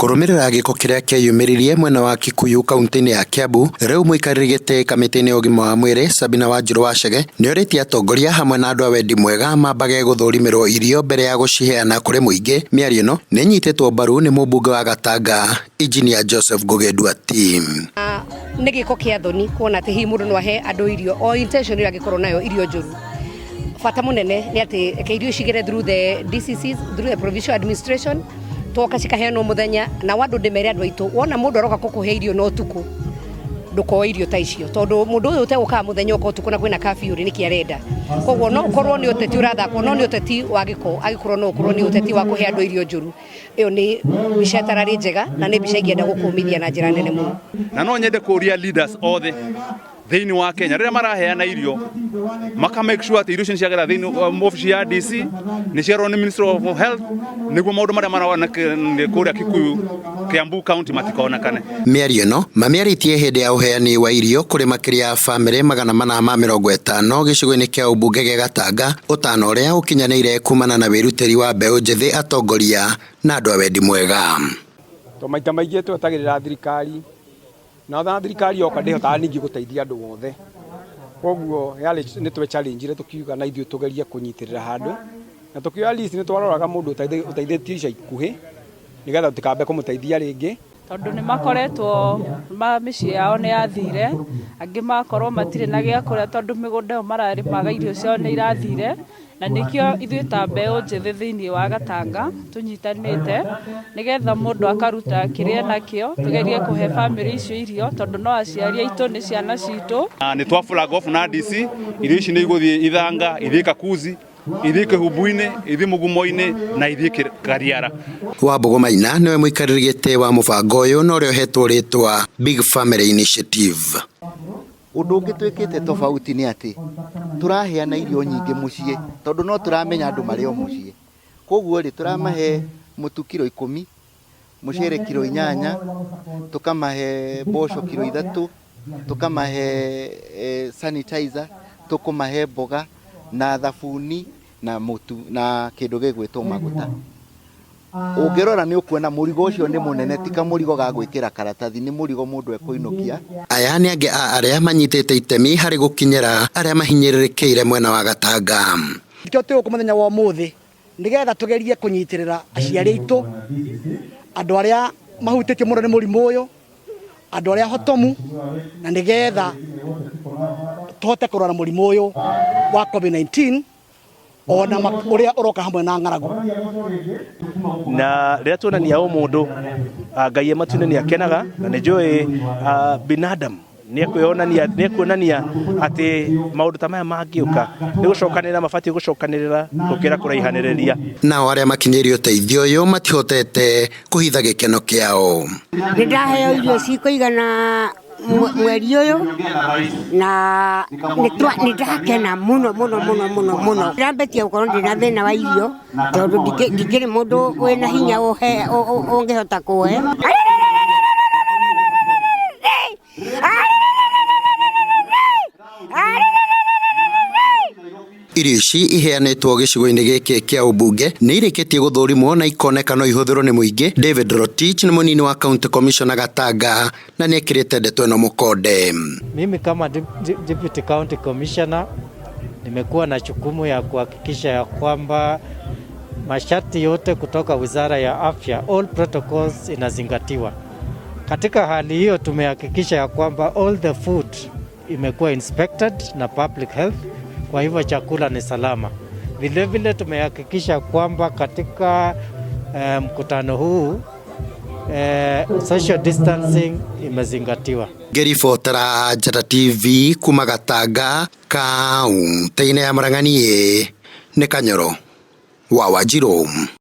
Kũrũmĩrĩra gĩko kĩrĩa kĩeyumĩririe mwena wa Kikuyu kaunti-inĩ ya Kiambu, rĩu mũikarĩri gĩtĩ kamĩtĩ-inĩ ya ũgima wa mwĩrĩ Sabina Wanjiru Wachege nĩorĩtie atongoria hamwe na andũ a wendi mwega mambage gũthũrimĩrwo irio mbere ya gũciheana kũrĩ mũingĩ. Mĩario ĩno nĩ ĩnyitĩtwo mbaru nĩ mũmbunge wa Gatanga Engineer Joseph Ngugi Nduati. Nĩ gĩko kĩa thoni kuona atĩ hihi mũndũ no ahe andũ irio o intention ĩrĩa angĩkorwo nayo irio njũru. Bata mũnene nĩ atĩ reke irio cigere through the DCCs, through the provincial administration, twoka cikaheanwo mũthenya, nao andũ ndĩmere andũ aitũ, wona mũndũ aroka kũkũhe irio na ũtukũ, ndũkoe irio ta icio, tondũ mũndũ ũyũ ũtegũkaga mũthenya oka ũtukũ na kwĩna curfew rĩ, nĩkĩ arenda? Koguo no ũkorwo nĩ ũteti ũrathakwo, no nĩ ũteti wa gĩko, angĩkorwo no ũkorwo nĩ ũteti wa kũhe andũ irio njũru. Ĩyo nĩ mbica ĩtararĩ njega na nĩ mbica ingĩenda gũkũmithia na njĩra nene mũno. Na no nyende kũria leaders othe thĩinĩ wa Kenya rĩrĩa maraheana irio maka make sure atĩ irio icio nĩ ciagera thĩinĩ wa obici ya DC, nĩ ciarorwo nĩ Ministry of Health, nĩguo maũndũ marĩa maroneka kũrĩa Kikuyu, Kiambu County matikonekane. Mĩario ĩno mamĩarĩtie hĩndĩ ya ũheani wa irio kũrĩ makĩria ya bamĩrĩ 450 gĩcigo-inĩ kĩa ũmbunge gĩa Gatanga, ũtana ũrĩa ũkinyanĩire kumana na wĩrutĩri wa mbeũ njĩthĩ, atongoria na andũ a wendi mwega. To maita maingĩ twetagĩrĩra thirikari na thirikari yoka ndĩhotaga ningĩ gũteithia andũ othe, koguo yarĩ nĩ twe challenge tũkiuga na ithuĩ tũgerie kũnyitĩrĩra handũ, na tũkĩoya list nĩ twaroraga mũndũ ũteithĩtio ica ikuhĩ nĩgetha tũtikambe kũmũteithia rĩngĩ. Tondũ nĩ makoretwo mĩciĩ yao nĩ yathire, angĩ makorwo matirĩ na gĩa kũrĩa tondũ mĩgũnda ĩyo mararĩmaga irio ciao nĩ irathire, na nĩkĩo ithuĩ ta mbeũ njĩthĩ thĩinĩ wa Gatanga tũnyitanĩte nĩgetha mũndũ akaruta kĩrĩa enakĩo tũgerie kũhe bamĩrĩ icio irio, tondũ no aciari aitũ nĩ ciana citũ. Nĩ twa flag off na DC, irio ici nĩ igũthiĩ Ithanga, ithiĩ Kakuzi, ithiĩ Kĩhumbu-inĩ, ithiĩ Mũgumo-inĩ na ithiĩ Kariara. Wambũgũ Maina nĩwe mũikarĩri gĩtĩ wa mũbango ũyũ na ũrĩa ũhetwo rĩtwa Big Family Initiative. Ũndũ ũngĩ twĩkĩte tofauti nĩ atĩ tũraheana irio nyingĩ mũciĩ, tondũ no tũramenya andũ marĩ o mũciĩ. Koguo rĩ, tũramahe mũtu kiro 10, mũcere kiro 8, tũkamahe mboco kiro 3, tũkamahe sanitizer, tũkũmahe mboga na thabuni na mũtu na kĩndũ gĩgwĩtwo maguta. Ũngĩrora nĩ ũkuona mũrigo ũcio nĩ mũnene, ti kamũrigo ga gwĩkĩra karatathi, nĩ mũrigo mũndũ ekũinũkia. Aya nĩ angĩ a arĩa manyitĩte itemi harĩ gũkinyĩra arĩa mahinyĩrĩrĩkĩire mwena wa Gatanga. Nĩkĩo twĩ gũkũ mũthenya wa ũmũthĩ nĩgetha tũgerie kũnyitĩrĩra aciari aitũ, andũ arĩa mahutĩtio mũno nĩ mũrimũ ũyũ, andũ arĩa hotomu, na nĩgetha tũhote kũrũa na mũrimũ ũyũ wa COVID-19 ona ũrĩa ũroka hamwe na ng'aragu. Na rĩrĩa tuonania ũmũndũ, Ngai e matu-inĩ nĩ akenaga, na nĩ njũĩ binadamu nĩ ekuonania atĩ maũndũ ta maya mangĩũka nĩ gũcokanĩrĩra mabatiĩ gũcokanĩrĩra gũkĩra kũraihanĩrĩria. Nao arĩa makinyĩirio ũteithio ũyũ matihotete kũhitha gĩkeno kĩao. Nĩ ndaheo irio cikũigana mweri ũyũ na nĩ ndakena mũno mũno mũno mũno mũno. Ndĩrambetie gũkorwo ndĩna thĩna wa irio tondũ ndikĩrĩ mũndũ wĩna hinya ũngĩhota kũhe. Irio ici iheanĩtwo gĩcigo-inĩ gĩkĩ kĩa ũmbunge nĩ irĩkĩtie gũthũrimwo na ikoneka no ihũthĩrwo nĩ mũingĩ. David Rotich nĩ mũnini wa County Commissioner Gatanga na nĩ ekĩrĩte ndeto ĩno mũkonde. Mimi kama Deputy County Commissioner nimekuwa na jukumu ya kuhakikisha ya kwamba masharti yote kutoka Wizara ya Afya, all protocols inazingatiwa. Katika hali hiyo tumehakikisha ya kwamba all the food imekuwa inspected na public health, kwa hivyo chakula ni salama. Vile vile tumehakikisha kwamba katika mkutano huu social distancing imezingatiwa. Ngĩribotera Njata TV kuma Gatanga, kaunti-inĩ ya Murang'a, niĩ nĩ Kanyoro wa Wanjiru.